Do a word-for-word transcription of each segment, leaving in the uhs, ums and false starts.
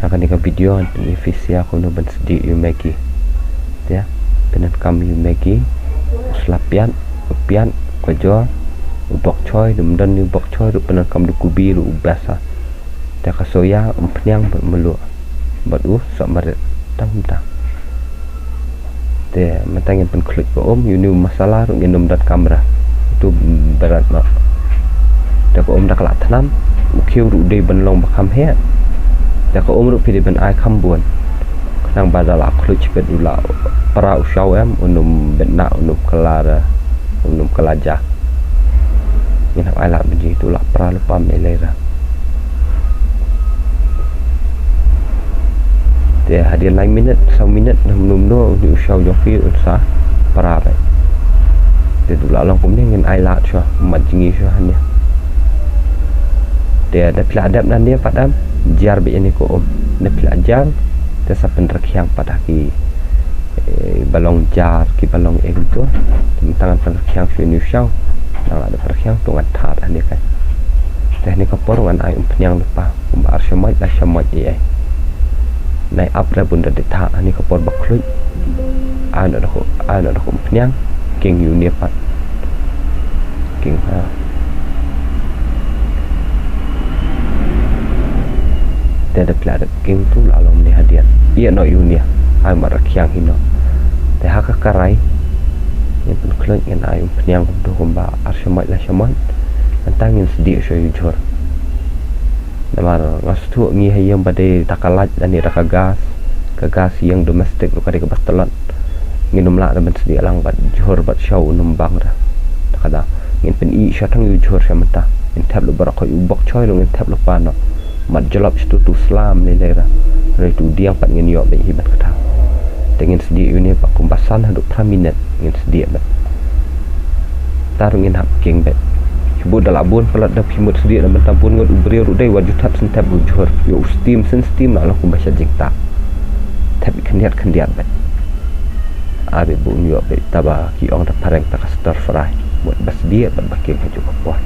Ha kane ka video ngan pyni phi sha kumno ban sdieh ïa u Maggi. Te pyndonkam ïa u Maggi, u sla piat, u piat, ka jor, u bok choi, ym don ïa u bok choi ruh pyndonkam da u kubi ruh u best. Te ka soya, umphniang bad mluh bad u sohmarit tang tang. Te mynta ngin pynkhluit ka um, ïa une u masala ruh ngin ym donkam re. Uto bret noh. Te ka um da ka la thngan, u khiew ruh u dei ban long ba kham heh. Te ka um ruh phi dei ban ai kham bun. Khnang ba da la khluit shipit u la pra u shaw em, un ym bit na, un ym kylla re, un ym kylla ja. Ngin hap ai lad bynta uto la pra lypa ym lei lei re. Te hadien lai minit, saw minit, num num no, une u shaw jong phi un sa pra beit. Te uto la long kumne ngin ai lad shuwa, mat jngi shuwa hangne. Te da phi la dep nangne pat em, jar beit ïa une ka um. Da phi la jar, te sa pynrkhiang pat ha ki, eh, ba long jar, ki ba long eh kumto. Te mynta ngan pynrkhiang shuwa une u shaw. Nang la da pynrkhiang to ngan thad hangne kai. Te hangne ka por ngan ai umphniang lypa, kumba ar shamoit, lai shamoit ïa ei. Nai ap re bun da dei thad, hangne ka por ba khluit. Ai noh da ka, ai noh da ka umphniang, king ïa une pat. King ha. Te da phi la dep king to la long ne hadien. Ïeh noh ïa une. Ai mat rkhiang hi noh. Te ha ka karai. Ngin pynkhluit ngin ai umphniang kumto kumba ar shamoit lai shamoit. Mynta ngin sdieh shuwa ïa u jhur. Namar nga sngewthuh ngi ha ïing ba dei da ka light lane da ka gas. Ka gas ïing domestic ruh ka dei kaba tlot. Ngin ym lah da ban sdieh lang bad jhur bad shaw un ym bang re. Te ka da ngin pyni sha tang ïa u jhur sha mynta. Ngin thep lypa baroh, u bok choi ruh ngin thep lypa noh. Mat jlop sha uto u sla ym lei lei re. Hynrei uto u diang pat ngin ïoh beit hi ban kata. Te ngin sdieh ïa une pat kumba san haduh phra minit ngin sdieh beit. Te ruh ngin hap king beit. Phi bud da la bun palat da phi mut sdieh na bynta bun ngut u briew ruh dei wat ju thep shen thep u jhur. Ïoh u steam shen steam la long kumba sha jingtap. Thep khyndiat khyndiat beit. Ai beit ba un ïoh beit uta ba ki ong da phareng ta ka stir fry. Mut ba sdieh bad ba king ha kajuh ka por.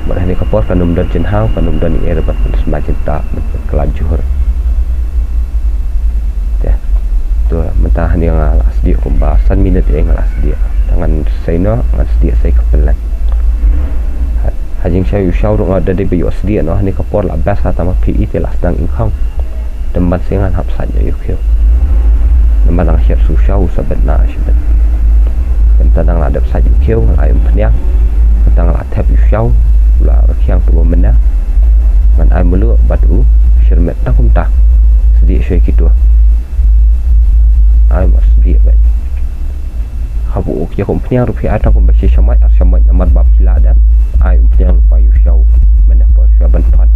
Mut hangne ka por kan ym don jinghaw, kan ym don ei ei ruh ban pynsma jingtap, ban pynkylla jhur. Te. To mynta hangne nga la sdieh kumba san minit ei nga la sdieh. Te ngan sei noh, ngan sdieh sei ka pylleng. Ha, ha jingshaw ïa u shaw ruh nga da dei ba ïoh sdieh noh, hangne ka por la best ha tang ma phi i te la sdang ingkhong. Te mynta ngan hap sait ïa u khiew. Namar nang shet shu shaw u sa bit na shibit. Te mynta nang la dep sait ïa u khiew ngan ai umphniang. Mynta ngan la thep ïa u shaw u la rkhiang to ba mynne. Ngan ai mluh bad u shyrmet tang kumta. Sdieh shuwa ïa kito. Ai mat sdieh beit. Haba u khiew ka umphniang ruh phi ai tang kumba shi shamoit ar shamoit namar ba phi la dep ai umphniang lypa ïa u shaw mynne por shuwa ban thon.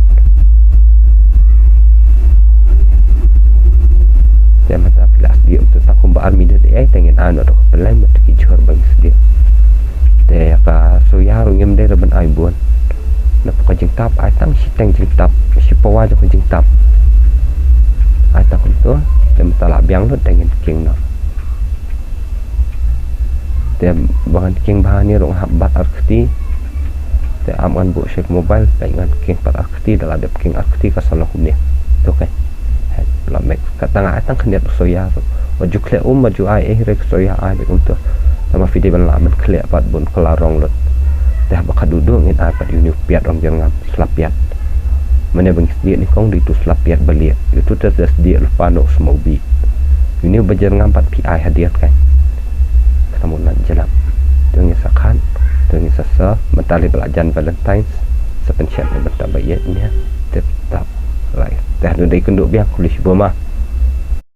Te mynta phi la sdieh kumto tang kumba ar minit ei ei te ngin ai noh da ka pylleng bad ki jhur ba ngi sdieh. Te ka soya ruh ngim dei ruh ban ai bun. Napoh ka jingtap ai tang shiteng jingtap, shi pawa jong ka jingtap. Ai tang kumto te mynta la biang lut te ngin king noh. Te ba ngan king bha hangne ruh nga hap bat ar kti. Te ap ngan buh sha ka mobile, peit ngan king pat ar kti, da la dep king ar kti ka sa long kumne. To kai. Hei, la mek ka tang ai tang khyndiat u soya ruh. Wat ju khleh um, wat ju ai ei ei re ka soya ai beit kumto. Tangba phi dei ban lah ban khleh pat bun ka la rong lut. Te haba ka duh duh ngin ai pat ïa une u piat ong jyrngam. Sla piat. Mane ba ngi sdieh nyngkong dei uto u sla piat ba lieh. Uto te sdieh lypa noh u smoke bih. Une ba jyrngam pat phi ai hadien kai. Kata mut nat jylap. To ngin sa khan, to ngin sa sa, mynta lei ba la jan Valentine's, sa pynshet na bynta ba ïeit ne, tip tap. Lai. Te haduh dei kynduh biang, khublei shibun ma.